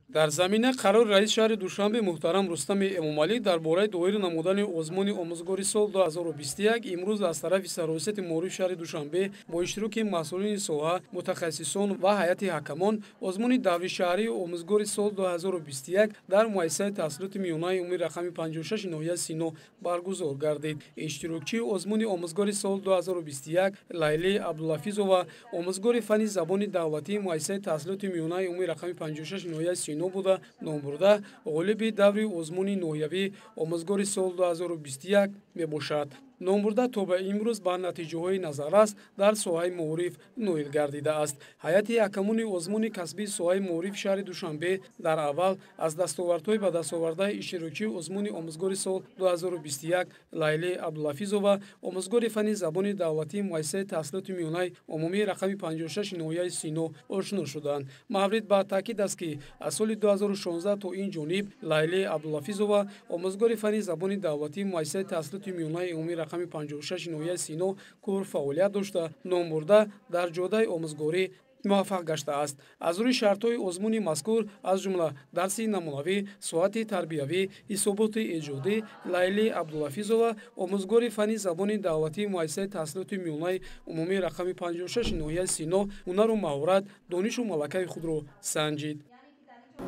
Дар замина қарори раиси шаҳри Душанбе муҳтарам Рустами Эмомалӣ дар бораи доир намудани озмуни омӯзгори сол 2021 имрӯз аз тарафи Сарраёсати маорифи шаҳри Душанбе бо иштироки масъулини соҳа, мутахассисон ва ҳайати ҳакамон озмуни даври шаҳрии омӯзгори сол 2021 дар муассисаи таҳсилоти миёнаи умумии рақами 56 ноҳияи Сино баргузор гардид. Иштирокчии озмуни омӯзгори сол 2021 Лайлӣ Абдулафизова, омӯзгори фанни забони давлатии муассисаи таҳсилоти миёнаи умумии рақами 56 ноҳияи Сино буда, номбурда ғолиби даври озмуни ноҳиявии омӯзгори сол 2021 мебошад. Номбурда то ба имрӯз ба натиҷаҳои назаррас дар соҳаи маориф ноил гардидааст. Ҳайати ҳакамони озмуни касбии соҳаи маорифи шаҳри Душанбе дар аввал аз дастовардҳои ба дастовардаи иштирокчии озмуни омӯзгори сол 2021 Лайлӣ Абдулафизова, омӯзгори фанни забони давлатии муассисаи таҳсилоти миёнаи умумии рақами 56 ноҳияи Сино ошно шуданд. Маврид ба таъкид аст, ки аз соли 2016 то ин ҷониб Лайлӣ Абдулафизова, омӯзгори фанни забони давлатии муассисаи таҳсилоти миёнаи умумии рақами 56 ноҳияи Сино кор фаъолият дошта, номбурда дар ҷодаи омӯзгорӣ муваффақ гаштааст. Аз рӯи шартҳои озмуни мазкур, аз ҷумла дарси намунавӣ, соати тарбиявӣ, ҳисоботи эҷодӣ, Лайлӣ Абдулафизова, омӯзгори фанни забони давлатии муассисаи таҳсилоти миёнаи умумии рақами 56 ноҳияи Сино ҳунару маҳорат, донишу малакаи худро санҷид.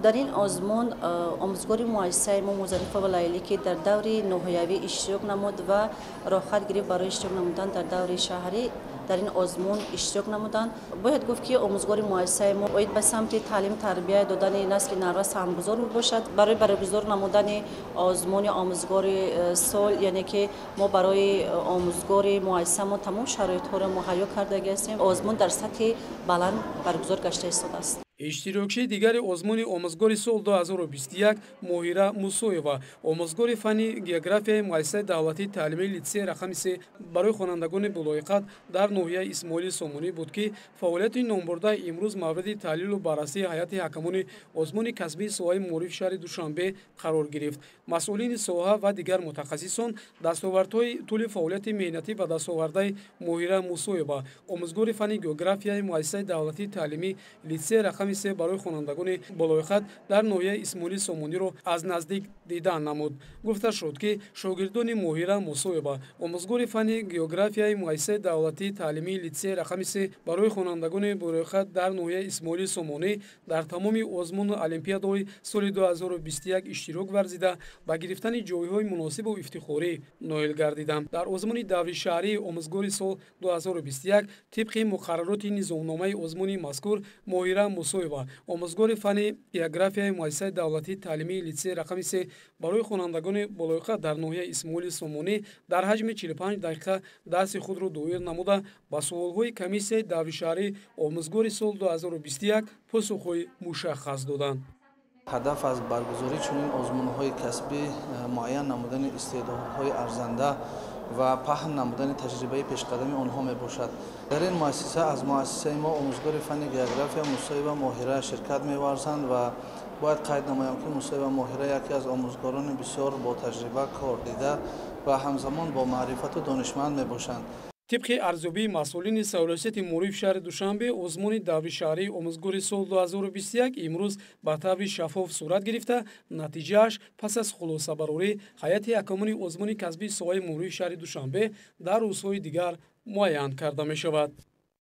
Дар ин озмун омӯзгори муассисаи мо Музарифова Лайлӣ, ки дар даври ноҳиявӣ иштирок намуд ва роҳхат гирифт барои иштирок намудан дар даври шаҳрӣ, дар ин озмун иштирок намуданд. Бояд гуфт, ки омӯзгори муассисаи мо оид ба самти таълим тарбия додани насли навра саҳмгузор мебошад. Барои баргузор намудани озмуни омӯзгори сол, яъне ки мо барои омӯзгори муассисамо тамом шароитҳоро муҳайё кардаги ҳастем. Озмун дар сатҳи баланд баргузор гашта истодааст. Иштирокчии дигари озмуни омӯзгори сол 2021 Моҳира Мусоева, омӯзгори фанни географияи муассисаи давлатии таълимии литсей рақами 3 барои хонандагони болоиқат дар ноҳияи Исмоили Сомонӣ буд, ки фаъолияти номбурдаи имрӯз мавриди таҳлилу баррасии ҳайати ҳакамони озмуни касбии соҳаи маорифи шаҳри Душанбе қарор гирифт. Масъулини соҳа ва дигар мутахассисон дастовардҳои тӯли фаъолияти меҳнатӣ ба дастовардаи Моҳира Мусоева, омӯзгори фанни географияи муассисаи давлатии таълимии литсей рақами 3 барои хонандагони болоиқат дар ноҳияи Исмоили Сомониро аз наздик дидан намуд. Гуфта шуд, ки шогирдони Моҳира Мусоева, омӯзгори фанни географияи муассисаи давлатии таълимии литсей рақами 3 барои хонандагони болоиқат дар ноҳияи Исмоили Сомонӣ дар тамоми озмуну олимпиадаҳои соли 2021 иштирок варзида, ба гирифтани ҷойҳои муносибу ифтихорӣ ноил гардиданд. Дар озмуни даври шаҳрии омӯзгори сол 2021 тибқи муқаррароти низомномаи озмуни мазкур Моҳира Мусоева, омӯзгори фанни географияи муассисаи давлатии таълимии литсей рақами 3 барои хонандагони болоиқат дар ноҳияи Исмоили Сомонӣ дар ҳаҷми 45 дақиқа дарси худро доир намуда, ба суолҳои комиссияи даври шаҳрии омӯзгори сол 2021 посухҳои мушаххас доданд. Ҳадаф аз баргузории чунин озмунҳои касбӣ муайян намудани истеъдодҳои арзанда ва паҳн намудани таҷрибаи пешқадами онҳо мебошад. Дар ин муассиса аз муассисаи мо омӯзгори фанни география Мусоева Моҳира ширкат меварзанд ва бояд қайд намоям, ки Мусоева Моҳира яке аз омӯзгорони бисёр ботаҷриба, кордида ва ҳамзамон бо маърифату донишманд мебошанд. Тибқи арзёбии масъулини Сарраёсати маорифи шаҳри Душанбе, озмуни даври шаҳрии омӯзгори сол 2021 имрӯз ба таври шаффоф сурат гирифта, натиҷааш пас аз хулосабарорӣ ҳайати ҳакамони озмуни касбии соҳаи маорифи шаҳри Душанбе дар рӯзҳои дигар муайян карда мешавад.